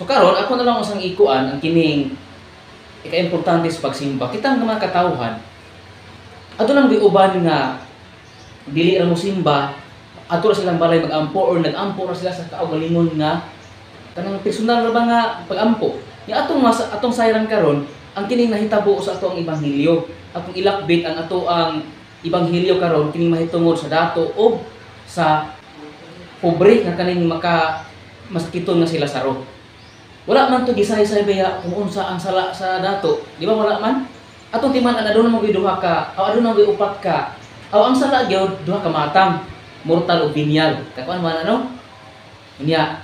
So karon ako na lang usang ikuan ang kining ika-importante sa pagsimba. Kitang mga katawhan, adto lang uban nga dili ra mo simba, adto ra silang balay mag-ampo or nag-ampo ra sila sa kaugalingon nga kanang personal ra ba nga pag-ampo. Nya atong mas atong sayran karon ang kining nahitabo sa ato ang ebanghelyo. Atong ilakbit ang ato ang ebanghelyo karon kining mahitungod sa dato o sa pobre nga kaning maka masakiton nga si Lazaro. Wala man to gisaysay baya kung unsa ang sala sa dato. Di ba wala man? Atong timan-an, aduna man duha ka, o aduna man upat ka. O ang sala gyud duha ka matang, mortal ug venial. Kakuan man ano? Unya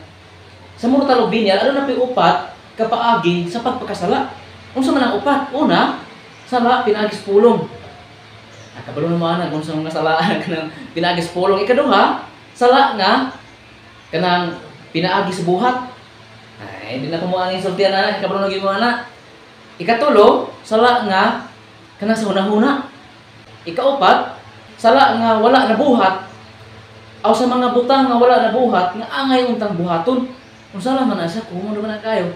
sa mortal ug venial aduna pay upat ka paagi sa pagpakasala. Unsa man ang upat? Una, sala pinaagi sa pulong. Ah, kabalo na mo ana kung sa mga sala kanang pinaagi sa pulong. Ikaduha, sala nga kanang pinaagi sa buhat. Ay, di na ko mo ang insultian ana, kabalo na gyud mo ana. Ikatulo, sala nga kanang sa hunahuna. Ikaupat, sala nga wala nabuhat aw sa mga butang nga wala nabuhat nga angay untang buhaton. Unsa lang man na siya, kumo naman na kayo.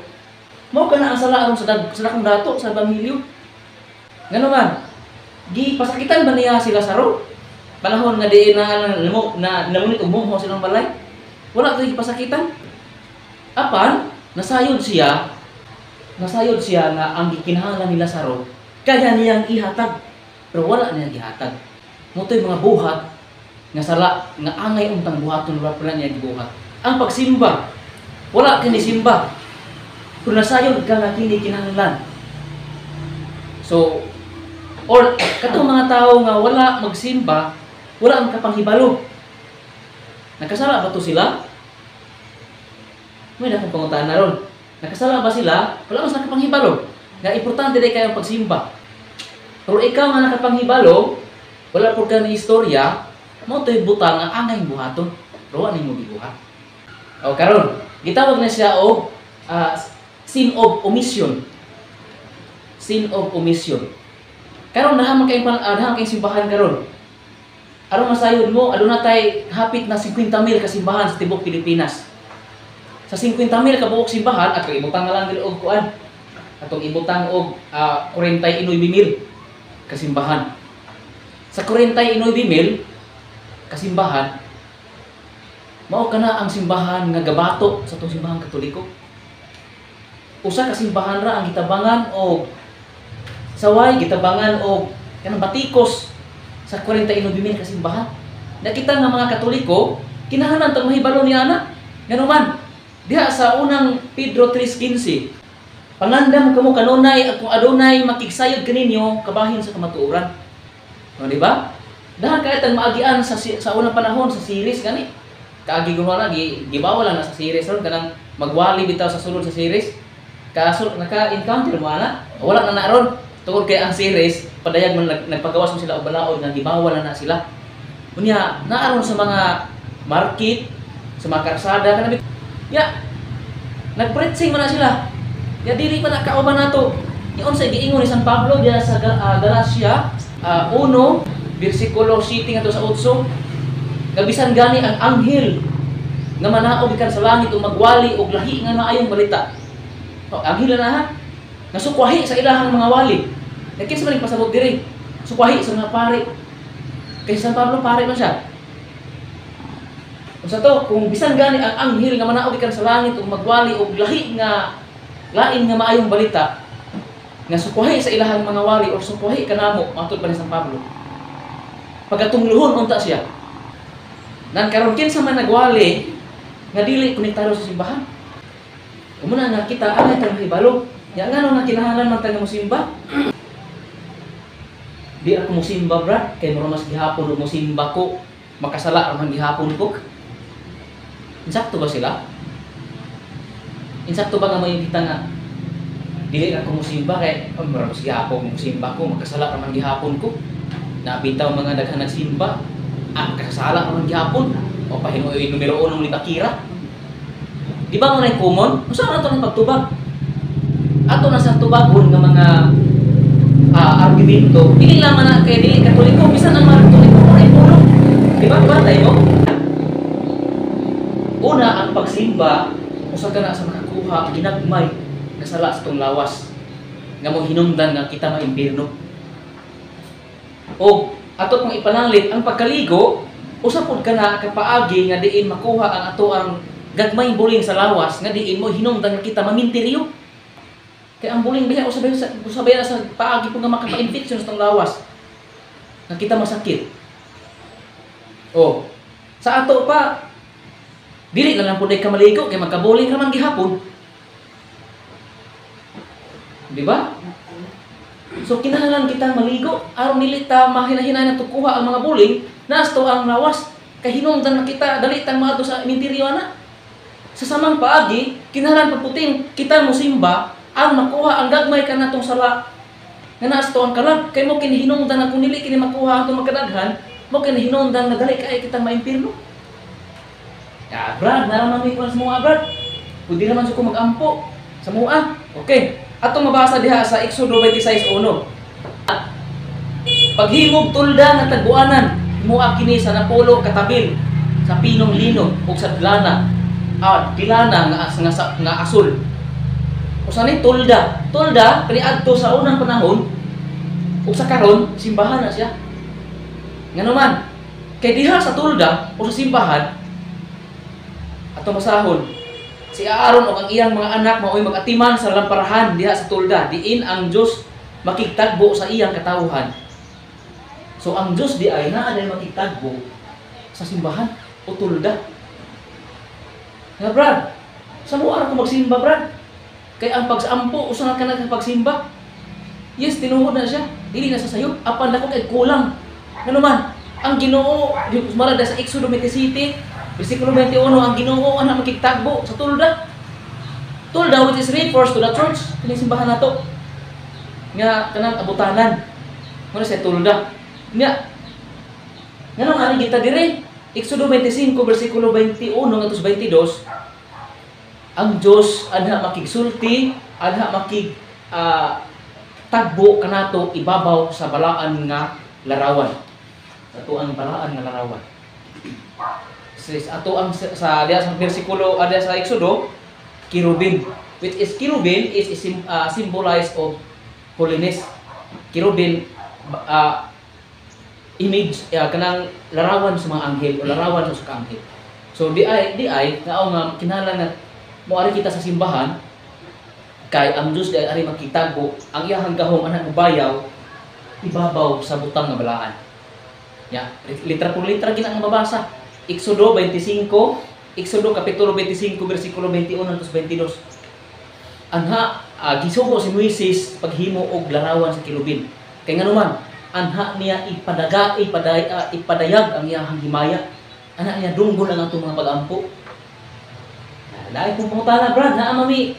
Mao kana ang sala aron sa dakong dato sa ebanghelyo. Ngano man, gipasakitan ba niya si Lazaro? Panahon nga di na na na namunit og mumho silang balay. Wala to gipasakitan. Apan nasayod siya nga ang gikinahanglan ni Lazaro kaya niyang ihatag, pero wala niya gihatag. Mao to'y mga buhat nga sala nga angay untang buhaton, wala pala niya gibuhat. Ang pagsimba, wala kini simba. Pero nasayod ka nga kini kinahanglan. So, or katong mga tao nga wala magsimba, wala ang kapanghibalo. Nakasala ba to sila? May akong pangutan na ron. Nakasala ba sila? Wala mas nakapanghibalo. Nga importante day kayo ang pagsimba. Pero ikaw nga nakapanghibalo, wala po ka ni istorya, mao to'y butang nga angay buhaton. Pero wala nimo gibuhat. O karon, gitawag na siya og sin of omission. Sin of omission. Karon nahaman kay simbahan karon. Aron masayod mo, aduna tay hapit na 50 mil ka simbahan sa tibuok Pilipinas. Sa 50 mil ka buok simbahan at ibutang na lang dili og kuan. Atong ibutang og 49 mil kasimbahan. Sa 49 mil kasimbahan, mao kana ang simbahan nga gabato sa atong Simbahang Katoliko. Usa ka simbahan ra ang gitabangan og saway, gitabangan og kanang batikos sa 49 mil kasimbahan. Nakita nga mga Katoliko, kinahanglan tang mahibalo ni ana. Ngano man, diha sa Unang Pedro 3:15, "Pangandam kamo kanunay at kung adunay makigsayod kaninyo kabahin sa kamatuoran." O, di ba? Dahil kahit ang maagian sa unang panahon sa series gani. Kaagi gumawa na, gibawal lang na sa series ron kanang magwali bitaw sa sulod sa series. Kaso naka-encounter mo ana, wala na na ron. Tungod kay ang series padayag man nagpagawas mo sila og balaod nga gibawal na na sila. Unya, naaron sa mga market, sa mga karsada kanang ya nagpreaching man na sila. Ya dili pa na kauban nato. Ya unsa giingon ni San Pablo diya sa Galacia 1 bersikulo 7 ngadto sa 8, nga bisan gani ang anghel nga manaog gikan sa langit ug magwali og lahi nga maayong balita. Oh, anghel na ha. Nga sukwahi sa ilahang mga wali. Ya kinsa man pasabot diri? Sukwahi sa mga pare. Kay San Pablo pare man siya. Unsa to, kung bisan gani ang anghel nga manaog gikan sa langit ug magwali og lahi nga lain nga maayong balita nga sukwahi sa ilahang mga wali or sukwahi kanamo, matud pa ni San Pablo, pagkatungluhon unta siya. Nan karon kinsa man nagwali nga dili konektado sa simbahan? Umuna nga kita angay tang mahibalo. Nya ngano nga kinahanglan man ta nga mosimba? "Di ako mosimba, brad, kay mura mas gihapon og mosimba ko, makasala ra man gihapon ko." Insakto ba sila? Insakto ba nga may kita nga dili ako mosimba kay, oh, mura mas gihapon mosimba ko, makasala ra man gihapon ko? Nabitaw mga daghan nagsimba, ah, makasala ra man gihapon o pahinuoy numero uno ni Bakira. Di ba mo na common? Unsa man ato ng pagtubag? Ato na sa tubagon nga mga argumento, dili lang man na kay dili Katoliko, bisan ang mga Katoliko mo ay pulong. Di ba? Batay mo? Una, ang pagsimba, usa ka na sa mga nakuha ginagmay nga sala sa tong lawas nga mo hinungdan nga kita maimbirno. O ato pong ipanalit ang pagkaligo, usa pud kana ka paagi nga diin makuha ang ato ang gagmay buling sa lawas nga diin mo hinungdan nga kita maminteryo. Kay ang buling biya usa sa paagi po nga makapa-infection sa tong lawas nga kita masakit. O sa ato pa, dili na lang pud ka maligo kay magkabuling ra man gihapon. Di ba? So kinahanglan kitang maligo aron dili ta mahinahinay na tukuha ang mga buling nasto ang lawas kay hinungdan na kita dali tang maadto sa minteryo ana. Sa samang paagi, kinahanglan pagputing kita mosimba ang makuha ang gagmay kanatong sala nga nasto ang kalag kay mo kinihinungdan na kung dili kini makuha ang magkadaghan, mo kinihinungdan nga dali kay kitang maimpirno. Ya, Brad, naraman mi sa mga Brad. Pwede naman sa ko mag-ampo sa mua. Okay. Atong mabasa diha sa Exodo 26:1. Paghimog tulda nga tagbuanan, mua kini sa napulo katabil sa pinong lino ug sa lana, dilana nga asul. Usa ni tulda. Tulda kaniadto sa unang panahon ug sa karon simbahan na siya. Ngano man, kay diha sa tulda o sa simbahan atong basahon, si Aaron ug ang iyang mga anak mao'y mag-atiman sa lamparahan diha sa tulda, diin ang Dios makigtagbo sa iyang katawhan. So ang Dios di ay naa day makigtagbo sa simbahan o tulda. Nga Brad, sa mua ra ko magsimba, Brad. Kay ang pagsampo usa na ka nagpagsimba. Yes, tinuod na siya. Dili na sa sayo. Apan dako kay kulang. Ngano man, ang Ginoo mara sa Exodo 27 versikulo 21, ang Ginoo ana makigtagbo sa tulda. Tulda which is refers to the church, kining simbahan nato. Nga kanang abutanan. Muna sa tulda. Nga nganong ani kita dire? Exodo 25 versikulo 21 ngadto sa 22, ang Dios anha makigsulti, anha makig tagbo kanato ibabaw sa balaan nga larawan. Ato ang balaan nga larawan. Ato ang sa diha sa bersikulo diha sa Exodo, kerubin, which is kerubin is symbolized of holiness. Kerubin image kanang larawan sa mga anghel o larawan sa usa ka anghel. So di ay ngao nga kinahanglan nga moari kita sa simbahan kay ang Dios di ay ari makitagbo ang iyahang gahom ana mobayaw ibabaw sa butang nga balaan. Ya, litra por litra gina ang mabasa. Exodo 25, Exodo kapitulo 25 bersikulo 21 hangtod 22. Anha gisugo si Moises paghimo og larawan sa kerubin. Kay nganuman, anha niya ipadayag ang iyahang himaya. Anha niya dunggol ang atong mga pag-ampo. Dahil kung pangutana, Brad, naa mami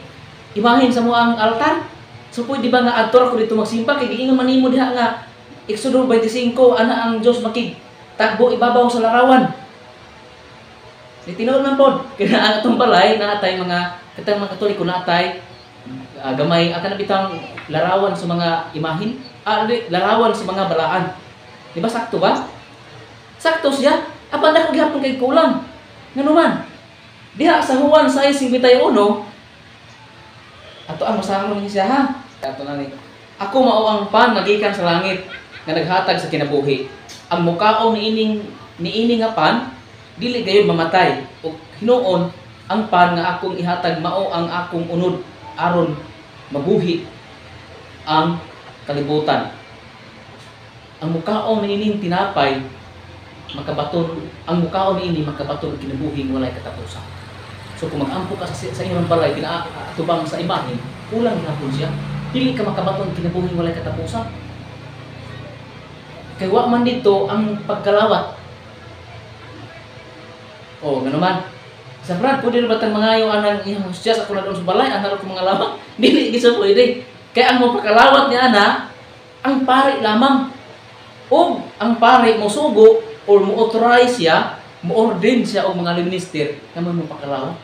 imahin sa mo ang altar. So pwede ba nga adto ko dito magsimba kay giingon man nimo diha nga Exodo 25 ana ang Dios makig tagbo ibabaw sa larawan. Ni tinuod man pod kay ang atong balay naatay mga katang mga Katoliko naatay gamay akan bitang larawan sa mga imahin, larawan sa mga balaan. Di ba sakto ba? Sakto siya. Apan dako gihapon kay kulang. Ngano man? Diha sa Juan 6:51 ato ang basahon ni siya ha. Ato na ni. Ako mao ang pan nga gikan sa langit nga naghatag sa kinabuhi. Ang mukaon niini nga pan dili gayud mamatay. Ug hinuon ang pan nga akong ihatag mao ang akong unod aron mabuhi ang kalibutan. Ang mukaon niining tinapay makabaton, ang mukaon niini makabaton og kinabuhi walay katapusan. So kung mag-ampo ka sa inyong balay pinaatubang sa imahen, kulang gihapon siya. Dili ka makabaton kinabuhi walay katapusan. Kay wa man dito ang pagkalawat. O ngano man. Sa Brad, pwede na ba tang mangayo anang iyang hostya sa ako na doon sa balay, ana ko mga lawat? Dili gid pwede. Kay ang mopakalawat ni ana, ang pari lamang. O ang pari mo sugo or mo authorize siya, mo ordain siya og mga minister nga mo pakalawat.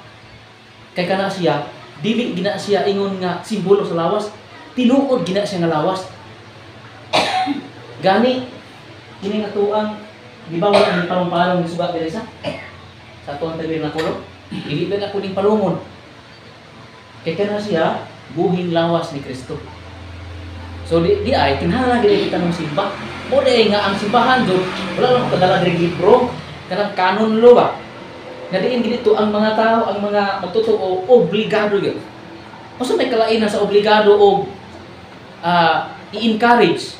Kay kana siya, dili gina siya ingon nga simbolo sa lawas, tinuod gina siya nga lawas. Gani kini nga tuang di ba wala ni palong-palong suba diri sa atuang tabernakulo? Dili ba na kuning palungon? Kay kana siya buhing lawas ni Kristo. So di ay kinahanglan gid kita ng simba. Mo di nga ang simbahan jud wala lang kadala diri libro kanang canon law ba. Nga diin gid dito ang mga tao, ang mga magtotoo, obligado gyud. Unsa may kalainan sa obligado og i-encourage?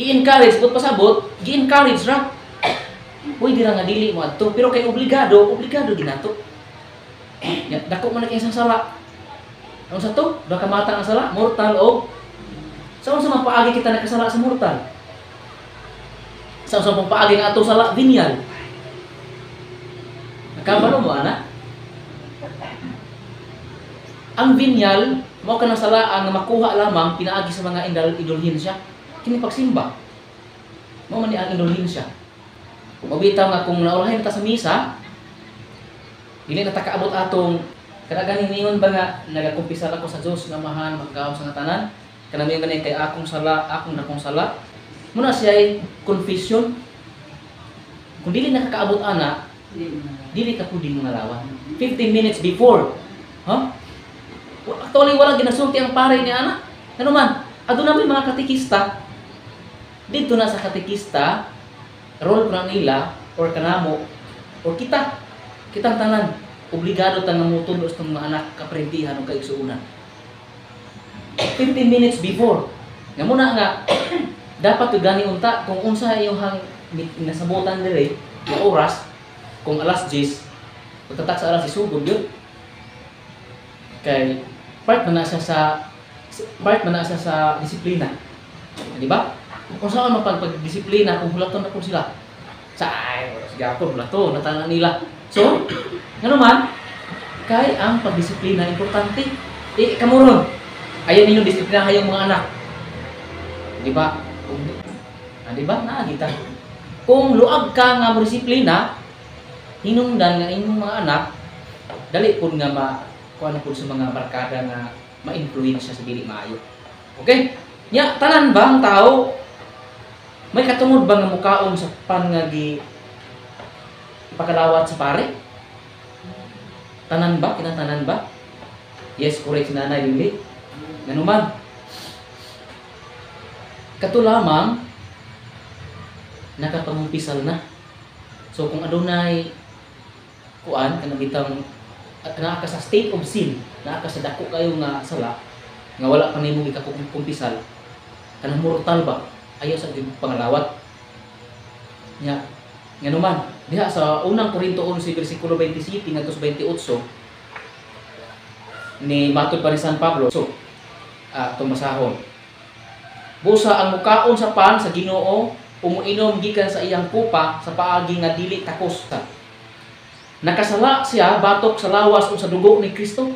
I-encourage but pasabot, gi-encourage ra. Uy, di ra nga dili mo adto, pero kay obligado, obligado ginato. Ya, dako man na kay isang sala. Ang sa to, duha ka mata ang sala, mortal o sa unsa man paagi kita nakasala sa mortal? Sa unsa pong paagi nga atong sala venial? Nakabalo mo ana? Ang venial mao kanang sala ang makuha lamang pinaagi sa mga indulhensya. Kini pagsimba. Mao man ni ang indulhensya. Kung mabitaw nga kung naulahin ta sa misa, dili na ta kaabot atong kada ganing ningon ba nga nagakumpisal ako sa Dios nga Amahan magkaon sa nga tanan, kanang mingon gani kay akong sala, akong dakong sala. Muna siya ay confession. Kung dili na kakaabot ana, dili ka pwede mangalawan. 15 minutes before. Huh? Actually, wala ginasulti ang pare ni ana. Ano man, aduna may mga katekista. Dito na sa katekista, role na nila, or kanamo, or kita, kitang tanan, obligado ta nga motudlo sa mga anak kaprentihan o kaigsuonan. 15 minutes before. Nga muna nga, dapat to gani unta kung unsa iyong hang nasabutan dire nga oras, kung alas 10, pagtatak sa alas isugod yun. Kay part man na siya sa disiplina. Di ba? Kung saan mapagpagdisiplina kung hulaton na po sila. Sa ay, sige ako hulaton, natana nila. So, ngano man, kay ang pagdisiplina importante. Eh, kamuron. Ayaw ninyong disiplina yung mga anak. Di ba? Kung, di ba? Naa kita. Kung luag ka nga mo disiplina, hinungdan nga inyong mga anak, dali pud nga ma kuan pud sa mga barkada nga ma-influensya sa dili maayo. Okay? Nya tanan ba ang tao may katungod ba nga mukaon sa pan nga gi ipakalawat sa pare? Tanan ba? Kinatanan ba? Yes, correct si Nanay Lili. Nganuman, kato lamang nakapangumpisal na. So kung adunay kuan kanang bitang at naa ka sa state of sin, naa ka sa dako kayo nga sala nga wala pa nimo gikakumpisal, kanang mortal ba? Ayaw sa pangalawat. Nya nganuman, diha sa unang Korinto 11 bersikulo 27 ngadto sa 28 ni matod pa ni San Pablo. So, tumasahon. Busa ang mukaon sa pan sa Ginoo, umuinom gikan sa iyang kupa sa paagi nga dili takos. Nakasala siya batok sa lawas o sa dugo ni Kristo.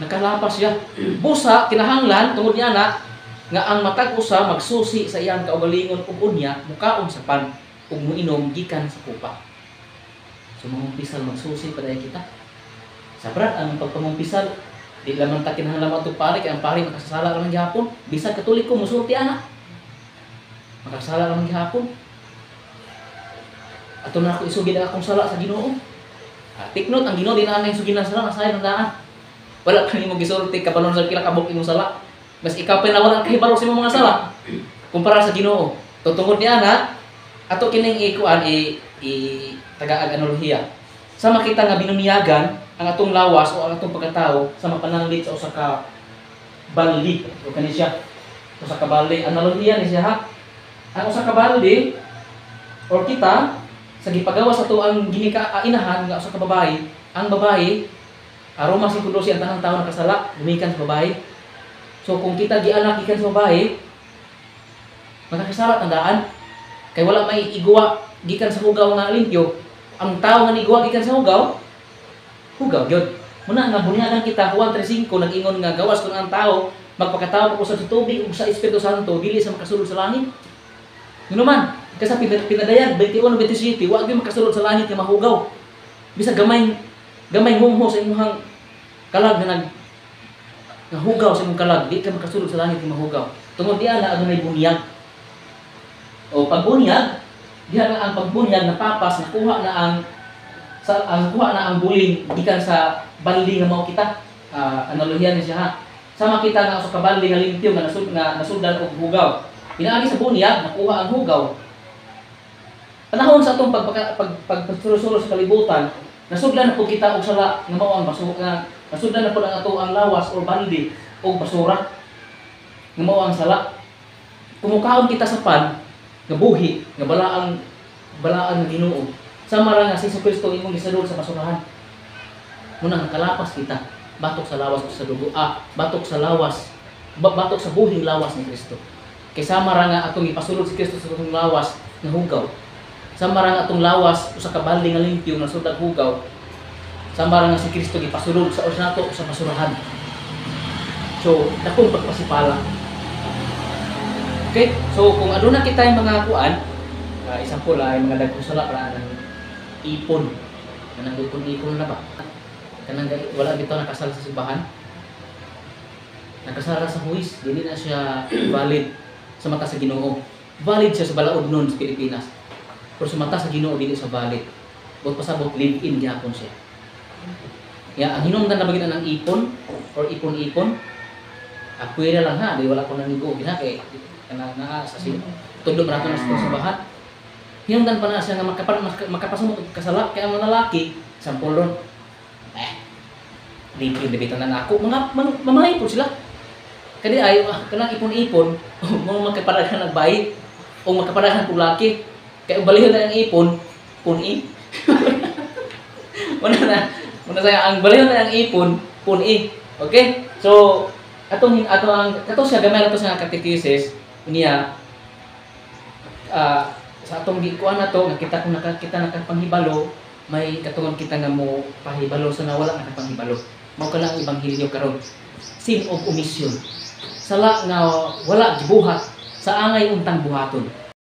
Nakalapas siya. Busa kinahanglan tungod niya na nga ang matag usa magsusi sa iyang kaugalingon ug unya mukaon sa pan ug muinom gikan sa kupa. So mangumpisal, magsusi pa dayon kita. Sabrat ang pagpangumpisal, di lamang ta kinahanglan mo pare kay ang pare makasasala ra man gihapon. Bisan Katoliko musulti ana. Makasala ra man gihapon. Ato na ako isugid ang akong sala sa Ginoo. Take note, ang Ginoo di na ang isugid ang sala, nasayon ang daan. Wala pa nimo gisulti kabalon sa pila ka buok imong sala. Mas ikaw pa nawala kahibalo sa imong mga sala kumpara sa Ginoo. Tutungod niya na ato kining ikuan i, i tagaag analohiya. Sa makita nga binunyagan ang atong lawas o ang atong pagkatao sa mapananglit sa usa ka baldi o kani siya usa ka baldi, analohiya ni siya ha. Ang usa ka baldi or kita sa gipagawas ato ang ginika inahan nga usa ka babae, ang babae Roma 5:12, ang tanang tao nakasala gumikan sa babae. So kung kita gianak gikan sa babae, makakasala tandaan kay wala may iguwa gikan sa hugaw nga limpyo. Ang tao nga niguwa gikan sa hugaw, hugaw gyud. Muna nga bunyagan kita Juan 3:5 nag-ingon nga gawas kun ang tao magpakatao usab sa tubig ug sa Espiritu Santo dili sa makasulod sa langit. Ngano man, kasi pinadayag 21:27 wa gyud makasulod sa langit nga mahugaw. Bisag gamay gamay hungho sa imong kalag nga nag nahugaw sa imong kalag, di ka makasulod sa langit nga mahugaw. Tungod diha na adunay bunyag. O pagbunyag, diha nga ang pagbunyag napapas, nakuha na ang sa ang kuha na ang buling gikan sa baldi nga mao kita. Analohiya ni siya ha. Sama kita nga usa ka baldi nga limpyo nga nasudlan og hugaw. Pinaagi sa bunyag, nakuha ang hugaw. Panahon sa atong pagpagpagsulo sa kalibutan, nasudlan na pud kita og sala nga mao ang basura, nga nasudlan na pud ang ato ang lawas or baldi og basura nga mao ang sala. Kumukaon kita sa pan nga buhi, nga balaang balaan nga Ginoo. Sama ra nga si Kristo imong gisadol sa basurahan. Muna nga kalapas kita batok sa lawas o sa dugo, batok sa lawas, batok sa buhing lawas ni Kristo. Kay sama ra nga atong ipasulod si Kristo sa atong lawas nga hugaw. Sama ra nga atong lawas usa ka baldi nga limpyo nga sudlag hugaw. Sama ra nga si Kristo gipasulod sa us nato sa basurahan. So, dakong pagpasipala. Okay? So, kung aduna kita yung mga kuan, example ay mga dagkong sala para ng ipon. Kanang ipon-ipon na ba? Kanang wala bitaw nakasal sa simbahan. Nakasal sa huwis, dili na siya valid sa mata sa Ginoo. Valid siya sa balaod nun sa Pilipinas. Pero sa mata sa Ginoo, dili siya valid. Buot pasabot, live-in gyapon siya. Ya, ang hinungdan na ba ng ipon or ipon-ipon? Akwira lang ha, di wala ko nanigo gina kay kanang naa sa sin tudlo man ato na sa simbahan. Hinungdan pa na siya nga makapasumot og kasala kay ang mga lalaki sampol ron. Live-in di bitaw na ako mga mamahay po sila. Kadi ay kanang ipon-ipon mo makapadagan ng bayit o makapadagan kung laki kay balihon na ang ipon pun-i. Muna na muna sa ang balihon na ang ipon pun-i. Okay? So atong ato ang kato siya gamay nato sa catechesis niya, sa atong gikuan nato nga kita kung kita nakapanghibalo, may katungon kita nga mo pahibalo sa nawala nakapanghibalo. Mao ka lang ang ebanghelyo karon. Sin of omission. Sala nga wala gibuhat sa angay untang buhaton.